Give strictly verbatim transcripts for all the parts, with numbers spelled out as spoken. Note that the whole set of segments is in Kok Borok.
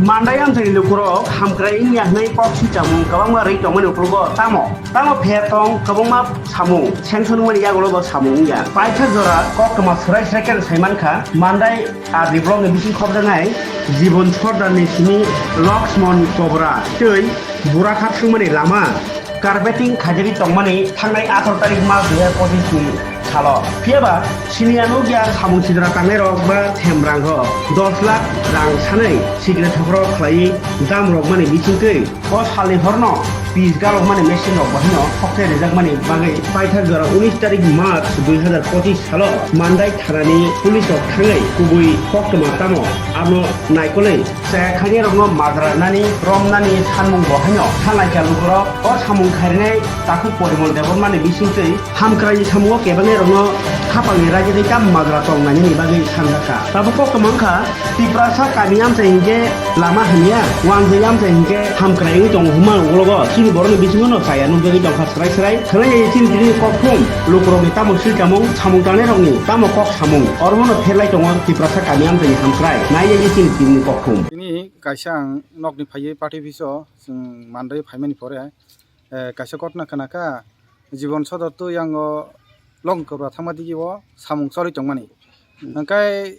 Mandai amchaini lukurok hamkrai wngya hwnwi kok swchamung kwbangma rwi tongmani ukologo tamo? Tamo pher tong kwbangma samung sanction wngmani yagulo bo samung wngya. Paithak jora koktwma swrai swrai khe sai mankha. Mandai R D block ni bising khobjaknai Jibon Sordar ni simi Laxman Kobra tei Burakha thangmani lama carpeting khaijagwi tongmani thangnai atharo tarik March dui hazar pochis ni salo. Phiyaba siniya nukya samung sidra tangnairok ba themrang rok dos lakh rang sanwi sikre thopro khlaiwi dam rokmani bisingtwi o salni horno pis galokmani machine rok bahaino khokthai rijakmani bagwi paithak jora unis tarik March dui hazar pochis salo Mandai thanani police rok thangwi kubui koktwma tamo abono naikolwi chaya khainai rokno majra nani romnani sanmung bo haino thanglai kha lukurok o samung khairnai takhuk Porimol Debbarmani bisingtwi hamkrai samungo kebangnai rokno khapangni raida tei tam majra tong nainani bagwi sanjakha. Tabuk koktwma wngkha Tiprasa kami amchai hinkhe lama hamya, wanjwi amchai hinkhe hamkrai wngwi tongo hwnma ulogo chini borokni bisingo no chaya nukjagwi tongkha. Swrai swrai khwnai ya chini tini kokthum lukurokni tamo swi chamung samung tangnai rokni tamo kok samung oromo no pherlai tongo Tiprasa kami amchaini hamkrai nai ya chini tini kokthum. Tini kaisa ang nokni phaiwi party office o chwng Mandai phaimani pore, eh, kaisa kotna khwnakha Jibon Sodor twi yango long kobra thangma digi o samung choli tongmani. Hmm. Hwnkhe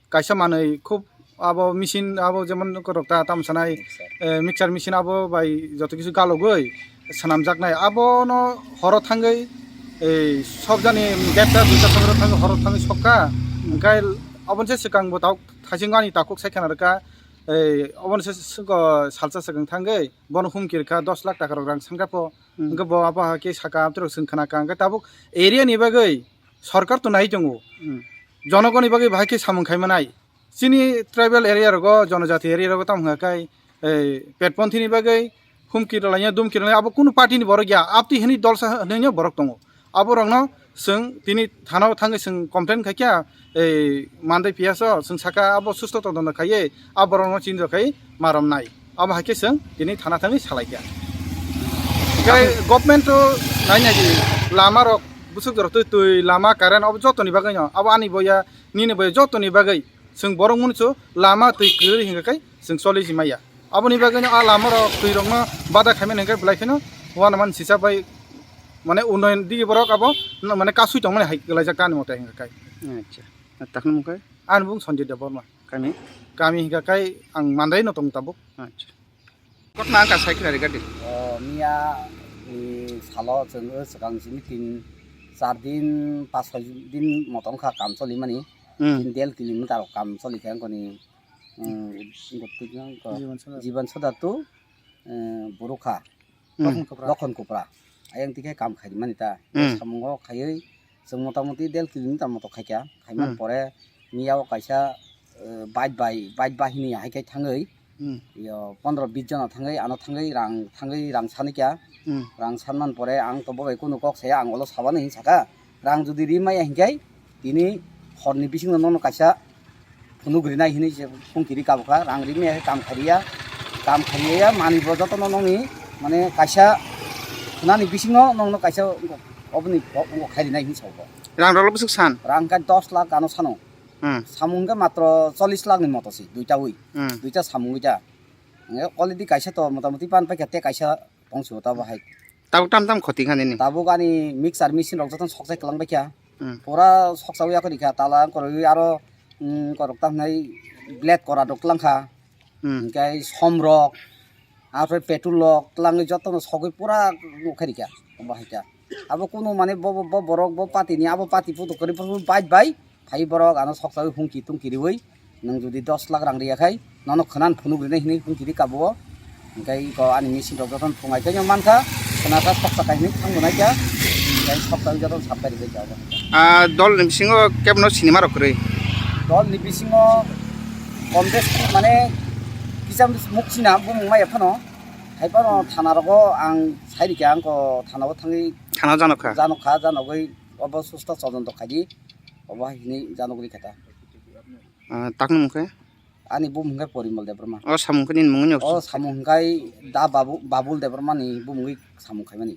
kaisa manwi khub abo machine abo jemon korok ta tamo sanai, eh, mixer machine abo bai joto kisu galogwi swnamjaknai abono horo thangwi ei sobjani derta duita somoi thangwi horo thangwi sokha. Hwnkhe oboni se swkang bo tok thaising ani takhuk sai khana rwkha. Ei oboni se swkang salsa swkang thangwi bono humki rwkha dos lakh taka rok rang sankha pho. Hmm. Hwnkhe bo abo hai khe saka amtwrok chwng khna kha. Hwnkhe tabuk area ni bagwi sorkar to nai tongo. Hmm. Jonogoni bagwi bahai khe samung khai manai. Chini tribal area rogo, jonojati area rogo tamo hwnka khe, ei, petponthi ni bagwi humki rwlaina, dumki rwlaina abo kunu party ni borok ya. Abtwi hwnwi dolsa hwnwi borok tongo. Abo rokno chwng tini thana o thangwi chwng complain khai kha, ei, Mandai P S o chwng saka abo susto todonto khaiwi abo borokno chini rw khai marom nai. Abo hai khe chwng tini thana thangwi salai kha. Tei government o nai nai di lama rok bwswk jorok twi, twi lama current abo joto ni bagwi no abo ani boya nini boya joto ni bagwi chwng borok mwnwi chu lama twi kwrwi hinkha khe chwng choli si maya. Aboni bagwi no a lama rok twi rok no bada khaimani hinkhe belai kheno uanaman sisa bai mane unnoyon digi borok abo mane kasui tongmani hai kwlaijak ani mote hinkha khe. Acha. Takni mung khe? Ani bung Sanjay Debbarma. Kami? Kami hinkha khe ang Mandai no tong tabuk. Acha. Kotna ang kasai kira regarding. O, miya ni salo chwng swkang simi tin char din pas soi din motom kha kam choli mani. Hmm. Tin del kilometer kam choli khe ang koni, hmm, Jiban Sodar. Jiban Sodar tu, eh, Borokha. Hmm. Lokhon Kopra. Ayang tikhe kam khai mani ta. Hmm. Samungo khaiwi chwng motamoti del kilometer moto khaikha. Khaiman, hmm, pore miya o kaisa, eh, bike bai, bike bahini hai khe thangwi, hmm, yo pondro bis jona thangwi, ano thangwi rang, thangwi rang sanikya. Hmm. Rang sanman pore ang to bo bai kunu kok saya, ang olo sabani hin saka. Rang jodi ri maya hinkhe tini horni bisingo nono kaisa phunuk rinai hinwi se phungkiri kabukha, rang ri maya khe kam khariya, kam khariya mani bo jotono nongni mane kaisa khwnani bisingo nongno kaisa oboni bo-, bo khai rinai hinwi sabo. Rang rok bwswk san? Rang kha dos lakh ano sano. Hmm. Samung khe matro chollish lakh ni moto se, duita wi. Hmm. Duita samung wi ta. Nge already kaisa to motamoti pan paikha tei kaisa tong sio ta bahai. Tabuk tam tam khoti kha nini? Tabuk ani mixer machine rok jotono sokjak kwlang baikha. Hmm. Pura soksa wi akhori kha tala korwi aro, mm, korok tam nai blade kora rok kwlang kha. Hmm. Hingke som rok, arpore petrol rok, twlangwi jotono sogwi pura nukharikha, bahai kha. Abo kunu mane bo, bo, bo borok, bo party ni, abo party photo kwrwi phuru bike bai phai borok ano soksawi hungki tungki riwi, nwng jodi dos lakh rang riya khai, nono khwnan phunuk rinai hinwi hungki ri kabo. Hingke iko ani machine rok jotono phungai khe mankha, khwna kha soksa khai hinwi thang bo nai kha, hingke soksawi jotono sap kari bai kha abo. Ah, dol ni bisingo kebono sinima rok kwrwi? Dol ni bisingo kom besi mane kisa muk sina bumung maya phano. Hai phano thana rogo ang sai rikha, ang ko thana o thangwi thana janokha? Janokha, janogwi obo susto todonto khaidi, obo hai hinwi janogwi kha ta. Ah, takni mung khe? Ani bumung khe Porimol Debbarma. O samung khe nini mungwi? O samung hwnkhe da Babu-, Babul Debbarma ni bumungwi samung khaimani.